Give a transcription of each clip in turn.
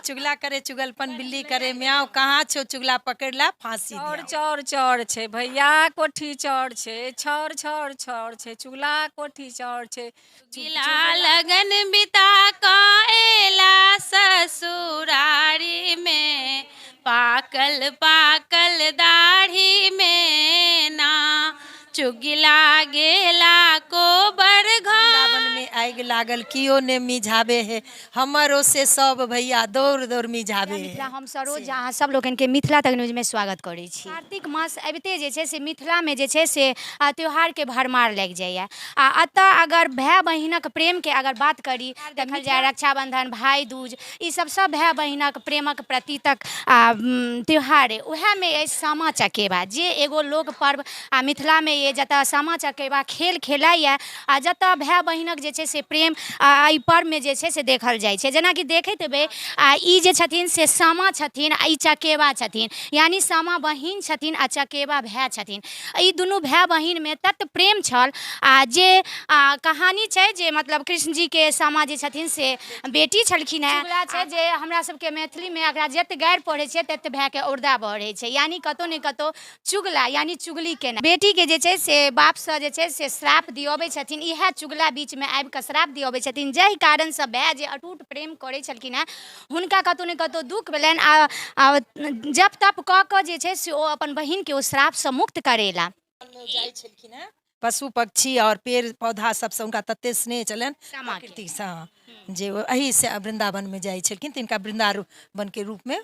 चुगला करे चुगलपन बिल्ली करे म्याऊं, कहाँ छौ चुगला पकड़ ला फांसी चौर दियाऊं। चौर चौर छै भैया कोठी चौर छै, छौर छौर छौर छै चुगला कोठी चौर छै। चुगला लगन बिता कऽ एला ससुरारी में, पाकल पाकल दाढ़ी में ना चुगिला गेला कोबर घर। वृंदावन में आगि लागल कियो ने मिझाबे हे, हमर से सब भैया दौड़ दौड़ मिझाबे हे। मिथिला हम सरोज अहाँ सब लोकनिके मिथिला तक न्यूजमे स्वागत करै छी। कार्तिक मास अबिते जे छै से मिथिलामे जे छै से त्यौहारके भरमार लागि जाइए। आ एतऽ अगर भाय बहिनक प्रेमके अगर बात करी तऽ देखल जाय रक्षाबंधन, भाइ दूज, ई सब सब भाय बहिनक प्रेमक प्रतीतक त्यौहार अइ। उएहमे अछि सामा चकेबा, जे एगो लोक पर्व आ मिथिलामे अइ, जतऽ सामा चकेबा खेल खेलाइए आ जतऽ भाय बहिनक जे छै से प्रेम एहि पर्वमे जे छै से देखल जाइ छै। जेनाकि देखैत हेबै आ ई जे छथिन से सामा छथिन आ ई चकेबा छथिन, यानि सामा बहिन छथिन आ चकेबा भाय छथिन। ई दुनू भाय बहिनमे तत प्रेम छल आ जे कहानी छै जे मतलब कृष्णजीके सामा जे छथिन से बेटी छलखिन हेँ। चुगला छै जे हमरा सबके मैथिलीमे एकरा जते गारि पढ़ै छियै तते भायके औरदा बढ़ै छै, यानि कतहु ने कतहु चुगला यानि चुगली केनाइ। बेटीके जे छै से बापसँ जे छै से श्राप दिअबै छथिन, इएह चुगला बीचमे आबिकऽ श्राप दिअबै छथिन, जाहि कारणसँ भाय जे अटूट प्रेम करै छलखिन हेँ हुनका कतहु ने कतहु दुःख भेलनि आ जप तप कऽ कऽ जे छै से ओ अपन बहिनके ओ श्रापसँ मुक्त करेला। जाइ छलखिन हेँ पशु पक्षी आओर पेड़ पौधा सबसँ हुनका तते स्नेह छलनि प्रकृतिसँ जे ओ एहिसँ वृन्दावनमे जाइ छलखिन, तिनका वृन्दावनके रूपमे।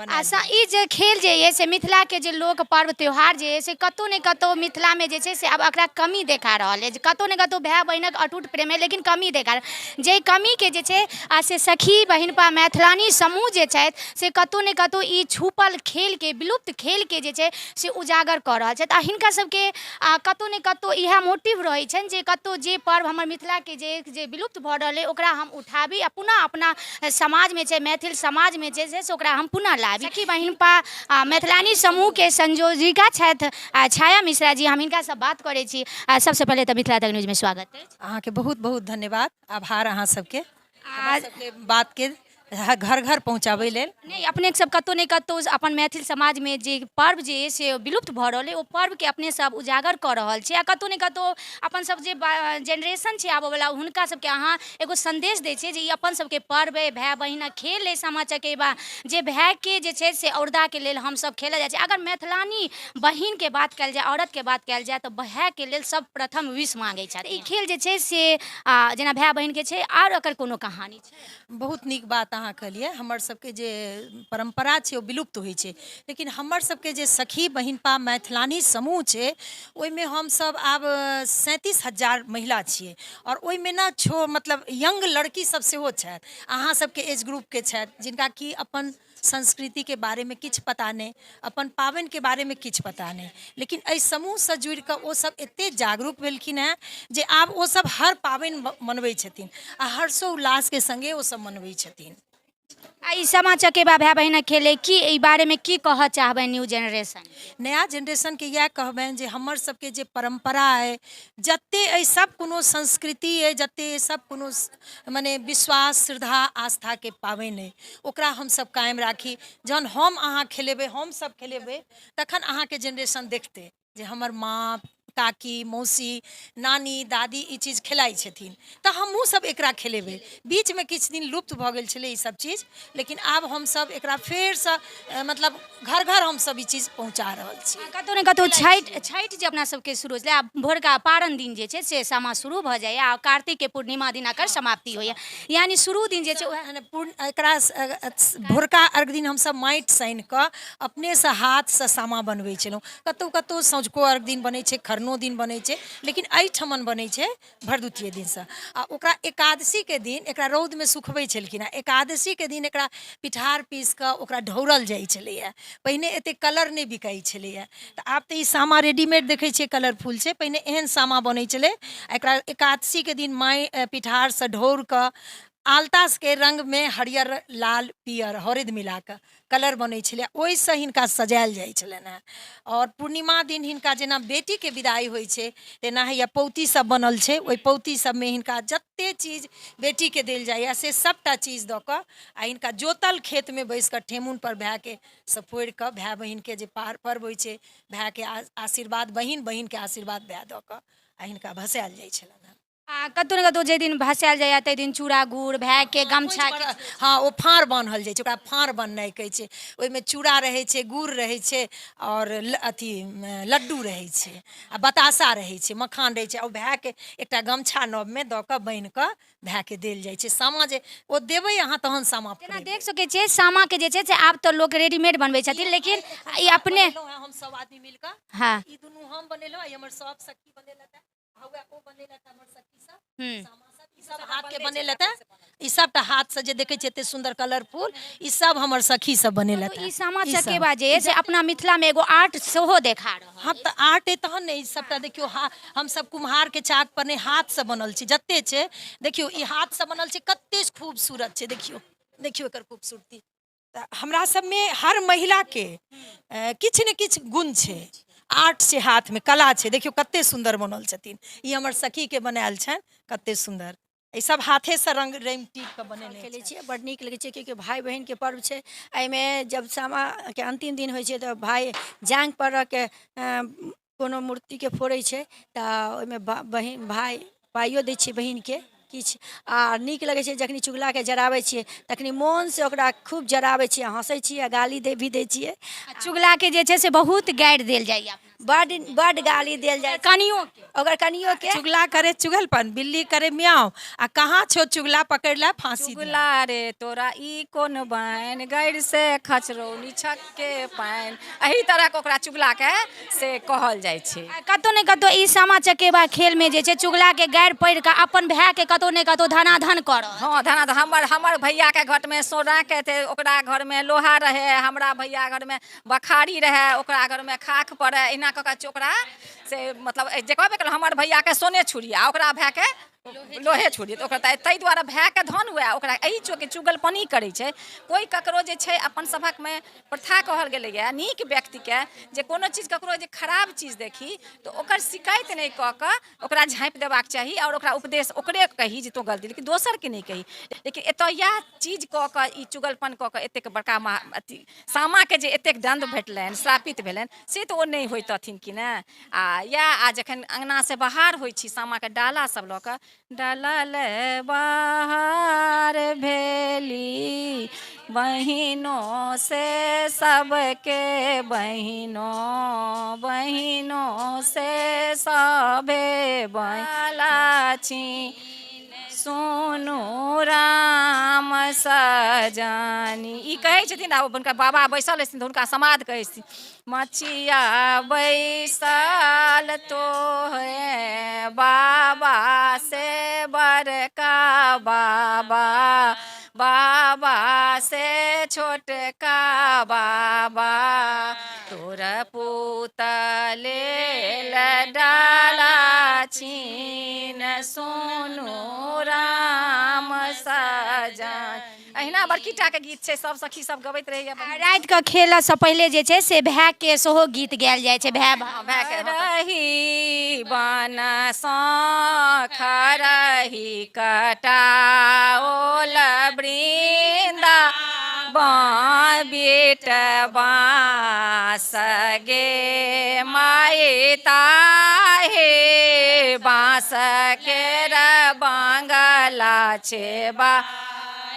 आ ई जे खेल जे अइ से मिथिलाके जे लोक पर्व त्यौहार जे अइ से कतहु ने कतहु मिथिलामे जे छै से आब एकरा कमी देखा रहल अछि। कतहु ने कतहु भाय बहिनक अटूट प्रेम अइ, लेकिन कमी देखा रहल, जाहि कमीके जे छै आ से सखी बहिनपा मैथिलानी समूह जे छथि से कतहु ने कतहु ई छुपल खेलके, विलुप्त खेलके जे छै से उजागर कऽ रहल छथि। आ हिनका सबके कतहु ने कतहु इएह मोटिव रहै छनि जे कतहु जे पर्व हमर मिथिलाके जे विलुप्त भऽ रहल अइ ओकरा हम उठाबी आ पुनः अपना समाजमे छै, मैथिल समाजमे जे छै से ओकरा हम पुनः लाबी। सखी बहिनपा मैथिलानी समूहके संयोजिका छथि छाया मिश्रा जी, हम हिनकासँ बात करै छी। सबसँ पहिले तऽ मिथिला तक न्यूजमे स्वागत अछि। अहाँके बहुत बहुत धन्यवाद, आभार अहाँ सबके, हमर सबके बातके घर घर पहुँचाबै लेल। नहि, अपने सब कतहु ने कतहु अपन मैथिल समाजमे जे पर्व जे अइ से विलुप्त भऽ रहल अइ, ओ पर्वके अपने सब उजागर कऽ रहल छी। आ कतहु ने कतहु अपन सब जे जेनरेशन छै आबऽवला, हुनका सबके अहाँ एगो सन्देश दै छियै जे ई अपन सबके पर्व अइ, भाय बहिनक खेल अइ सामा चकेबा, जे भायके जे छै से औरदाके लेल हमसब खेलल जाइ छै। अगर मैथिलानी बहिनके बात कयल जाय, औरतके बात कयल जाय, तऽ भायके लेल सब प्रथम विश माँगै छथि। ई खेल जे छै से जेना भाय बहिनके छै, आर एकर कोनो कहानी छै? बहुत नीक बात अहाँ कहलियै। हमर सबके जे परम्परा छै ओ विलुप्त होइ छै, लेकिन हमर सबके जे सखी बहिनपा मैथिलानी समूह छै ओहिमे हमसब आब 37,000 महिला छियै, आओर ओहिमे ने छो मतलब यंग लड़की सब सेहो छथि, अहाँ सबके एज ग्रुपके छथि, जिनका कि अपन संस्कृतिके बारेमे किछु पता नहि, अपन पाबनिके बारेमे किछु पता नहि, लेकिन एहि समूहसँ जुड़िकऽ ओसब एतेक जागरूक भेलखिन हेँ जे आब ओसब हर पाबनि मनबै छथिन आ हर्षोल्लासके सङ्गे ओसब मनबै छथिन। आ ई सामा चकेबा भाय बहिनक खेल अइ, की एहि बारेमे की कहऽ चाहबै न्यू जेनरेशन? नया जेनरेशनके इएह कहबनि जे हमर सबके जे परम्परा अइ, जते अइ सब कोनो संस्कृति अइ, जते अइ सब कोनो मने विश्वास श्रद्धा आस्थाके पाबनि अइ, ओकरा हमसब कायम राखी। जहन हम अहाँ खेलेबै, हमसब खेलेबै, तखन अहाँके जेनरेशन देखतै जे हमर माँ, काकी, मौसी, नानी, दादी ई चीज खेलाइ छथिन, तऽ हमहूँ सब एकरा खेलेबै। बीचमे किछु दिन लुप्त भऽ गेल छलै ई सब चीज, लेकिन आब हमसब एकरा फेरसँ मतलब घर घर हमसब ई चीज पहुँचा रहल छी। कतहु ने कतहु छठि जे अपना सबके शुरू होइ छलै, आब भोरका पारन दिन जे छै से सामा शुरू भऽ जाइए आ कार्तिकके पूर्णिमा दिन एकर समाप्ति होइए, यानि शुरू दिन जे छै वएह पूर्ण एकरा भोरका अर्घ दिन हमसब माटि सानि कऽ अपनेसँ हाथसँ सामा बनबै छलहुँ। कतहु कतहु सँझुको अर्घ दिन बनै छै, खरनो दिन बनै छै, लेकिन एहिठमन बनै छै भरदुतिये दिनसँ। आ ओकरा एकादशीके दिन एकरा रौदमे सुखबै छलखिन हेँ, एकादशीके दिन एकरा पिठार पीस कऽ ओकरा ढौरल जाइ छलैए। पहिने एतेक कलर नहि बिकाइ छलैए, तऽ आब तऽ ई सामा रेडीमेड देखै छियै कलरफुल छै, पहिने एहन सामा बनै छलै। एकरा एकादशीके दिन माइ पिठारसँ ढौर कऽ आलताके रङ्गमे हरियर लाल पियर हरदि मिला कऽ कलर बनै छलै ओहिसँ हिनका सजायल जाइ छलनि हेँ। आओर पूर्णिमा दिन हिनका जेना बेटीके विदाइ होइ छै तेना हैया पौती सब बनल छै, ओहि पौती सबमे हिनका जते चीज बेटीके देल जाइए से सबटा चीज दऽ कऽ आ हिनका जोतल खेतमे बैस कऽ ठेहुनपर भायके से फोड़ि कऽ भाय बहिनके जे पार पर्व होइ छै, भायके आशीर्वाद बहिन, बहिनके आशीर्वाद भाय दऽ कऽ आ हिनका भसायल जाइ छलनि हेँ। आ कतहु ने कतहु जाहि दिन भसायल जाइए ताहि दिन चूड़ा गुड़ भायके गमछा। हँ, ओ फाँड़ बान्हल जाइ छै, ओकरा फाँड़ बन्हनाइ कहै छै। ओहिमे चूड़ा रहै छै, गुड़ रहै छै आओर अथी लड्डू रहै छै आ बताशा रहै छै, मखान रहै छै। आ ओ भायके एकटा गमछा नवमे दऽ कऽ बान्हि कऽ भायके देल जाइ छै। सामा जे ओ देबै अहाँ तहन सामा जेना देख सकै छियै सामाके जे छै से आब तऽ लोक रेडीमेड बनबै छथिन, लेकिन ई अपने हम सब आदमी मिल कऽ। हँ, ई दुनू हम बनेलहुँ, ई हमर सब सखी बनेलथि हेँ। हौवे ओ बनेलथि हमर सखी सब सामा सब, ई सब हाथ के बनेलथि हेँ। ई सबटा हाथ से जे देखै छियै एते सुन्दर कलरफुल, ई सब हमर सखी सब बनेलथि हेँ। ई सामा चकेबा जे से अपना मिथिला मे एगो आर्ट सेहो देखा रहल। हम तऽ आर्ट तहन ने ई सबटा देखियौ। हा, हमसब कुम्हार के चाक पर नहि, हाथ से बनल छै जते छै। देखियौ, ई हाथ से बनल छै, कते खूबसूरत छै। देखियौ, देखियौ एकर खूबसूरती। तऽ हमरा सबमे हर महिलाके किछु ने किछु गुण छै, आर्ट छै, हाथमे कला छै। देखियौ कते सुन्दर बनल छथिन। ई हमर सखीके बनायल छनि, कते सुन्दर। ई सब हाथेसँ रङ्ग रङ्गि टीप कऽ बनेने खेलै छियै। बड्ड नीक लगै छै, किएकि भाय बहिनके पर्व छै। एहिमे जब सामाके अन्तिम दिन होइ छै तऽ भाय जाँघपर रहिके कोनो मूर्तिके फोड़ै छै, तऽ ओहिमे बहिन भाय पाइयो दै छै बहिनके किछु, आ नीक लगै छै। जखनी चुगलाके जराबै छियै तखनी मोनसँ ओकरा खूब जराबै छियै, हँसै छियै आ गाली दे भी दै छियै। आ चुगलाके जे छै से बहुत गारि देल जाइए, बड्ड बड्ड गाली देल जाइ कनियोके, ओकर कनियोके। चुगला करे चुगलपन, बिल्ली करे म्याऊं, आ कहाँ छौ चुगला, पकड़ ला फांसी दिया। चुगला रे तोरा ई कोन बानि, गैर से खचरौनी छक्के पानि। एहि तरहके ओकरा चुगलाके से कहल जाइ छै। आ कतहु ने कतहु ई सामा चकेबा खेलमे जे छै चुगलाके गारि पढ़ि कऽ अपन भायके कतहु ने कतहु धनाधन करऽ। हँ, धनाधन। हमर भैयाके घरमे सोनाके थे, ओकरा घरमे लोहा रहै। हमरा भैया घरमे बखारी रहै, ओकरा घरमे खाख पड़ै। एहिना कऽ कऽ ओकरा से मतलब जे कहबे केलहुँ, हमर भैयाके सोने छुरी आ ओकरा भायके लोहे छुरी, तऽ ओकरा ताहि दुआरे भायके धन हुए ओकरा एहि चूँकि चुगलपनी करै छै। कोइ ककरो जे छै अपन सभकमे प्रथा कहल गेलैए नीक व्यक्तिके जे कोनो चीज ककरो जे खराब चीज देखी तऽ ओकर शिकायत नहि कऽ कऽ ओकरा झाँपि देबाक चाही आओर ओकरा उपदेश ओकरे कही जे तोँ गलती, लेकिन दोसरके नहि कही। लेकिन एतऽ इएह चीज कऽ कऽ ई चुगलपन कऽ कऽ एतेक बड़का महा अथी सामाके जे एतेक दण्ड भेटलनि, श्रापित भेलनि, से तऽ ओ नहि होइतथिन कि ने। आ इएह आ जखन अङ्गनासँ बाहर होइ छी सामाके डाला सब लऽ कऽ, डाला ले बाहर भेली बहिनो से सबके बहिनो, बहिनो से सभे बहिना छी, सुनू राम सजनी। ई कहै छथिन आ हुनका बाबा बैसल छथिन तऽ हुनका समाद कहै छथिन, मछिया बैसल तोहे बाबा से बड़का बाबा, बाबा से छोटका बाबा, तोर पूत लेल डाला छीन, सुनू राम सजन। अहिना बड़की टाके गीत छै, सब सखी सब गबैत रहैया। राति कऽ खेलऽसँ पहिले जे छै से भायके सेहो गीत गायल जाइ छै। भाय भायके रही बन सँ खरही कटाओल वृन्दा बीट बाँस गे माय, ताहे बाँस केर बंगला छे बा।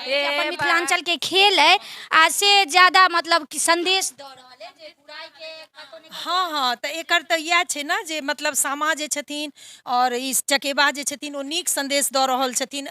अपन मिथिलांचल के खेल है आ से ज्यादा मतलब कि संदेश दऽ रहल है जे बुराई के कतौ ने। हँ हँ, तऽ एकर तऽ इएह छै ने जे मतलब सामा जे छथिन आओर ई चकेबा जे छथिन ओ नीक सन्देश दऽ रहल छथिन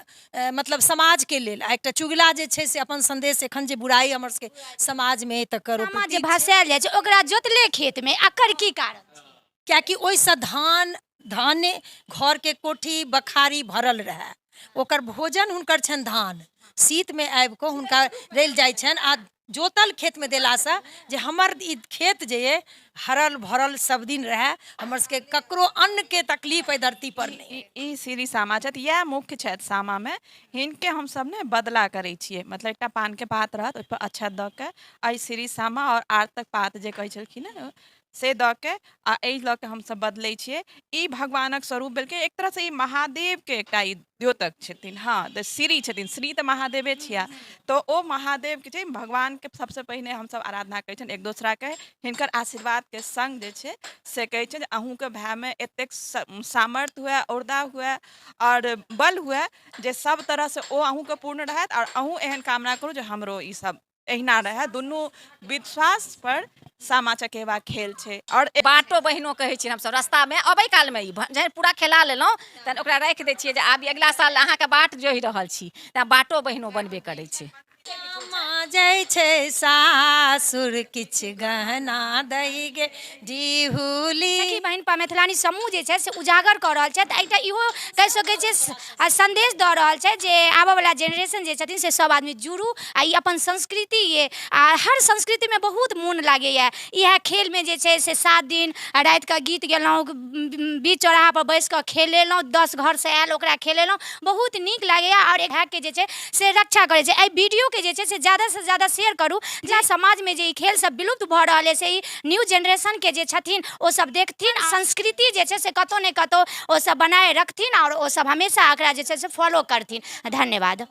मतलब समाजके लेल, आ एकटा चुगला जे छै से अपन सन्देश एखन जे बुराइ हमर सबके समाजमे तकर ओ सामा जे प्रतीक छै। भसायल जाइ छै ओकरा जोतले खेतमे, एकर की कारण छै? किएकि ओहिसँ धान धाने घरके कोठी बखारी भरल रहए, ओकर भोजन हुनकर छनि धान। शीतमे आबि कऽ हुनका रलि जाइ छनि आ जोतल खेतमे देलासँ जे हमर ई खेत जे अइ हरल भरल सब दिन रहए, हमर सबके ककरो अन्नके तकलीफ एहि धरतीपर नहि। ई श्री सामा छथि, इएह मुख्य छथि सामामे। हिनके हमसब ने बदला करै छियै, मतलब एकटा पानके पात रहत, ओहिपर अक्षत दऽ के एहि श्री सामा आओर आरतक पात जे कहै छलखिन हँ से दऽ के आ एहि लऽ के हमसब बदलै छियै। ई भगवानक स्वरूप भेलखिन एक तरहसँ, ई महादेवके एकटा ई द्योतक छथिन। हँ, तऽ श्री छथिन, श्री तऽ महादेवे छिया, तऽ ओ महादेवके छै। भगवानके सबसँ पहिने हमसब आराधना करै छियनि एक दोसराके, हिनकर आशीर्वादके सङ्ग जे छै से कहै छै जे अहूँके भायमे एतेक सामर्थ्य हुए, औरदा हुए आओर बल हुए जे सब तरहसँ ओ अहूँके पूर्ण रहथि, आओर अहूँ एहन कामना करू जे हमरो ई सब एहिना रहए। दुनू विश्वास पर सामा चकेबा खेल छै। आओर बाटो बहिनो कहै छियै हमसब रस्तामे अबै कालमे, ई जहन पूरा खेला लेलहुँ तहन ओकरा राखि दै छियै जे आब अगिला साल अहाँके बाट जोहि रहल छी, तैँ बाटो बहिनो बनबे करै छै। सामा जाइ छै सासुर किछु गहना दै गे डिहुली। सखी बहिनपा मैथिलानी समूह जे छै से उजागर कऽ रहल छथि। एकटा इहो कहि सकै छियै आ सन्देश दऽ रहल छथि जे आबऽवला जेनरेशन जे छथिन से सब आदमी जुड़ू आ ई अपन संस्कृति ये, आ हर संस्कृतिमे बहुत मोन लागैए। इएह खेलमे जे छै से 7 दिन रातिके गीत गेलहुँ, बीच चौराहापर बैस कऽ खेलेलहुँ, 10 घरसँ आयल ओकरा खेलेलहुँ, बहुत नीक लागैए। आओर भायके जे छै से रक्षा करै छै। एहि वीडियोके जे छै से ज्यादासँ ज्यादा शेयर करू, जे समाजमे जे ई खेल सब विलुप्त भऽ रहल अइ से ई न्यू जेनरेशनके जे छथिन ओ सब देखथिन, संस्कृति जे छै से कतहु ने कतहु ओ सब बनाए रखथिन आओर ओ सब हमेशा एकरा जे छै से फॉलो करथिन। धन्यवाद।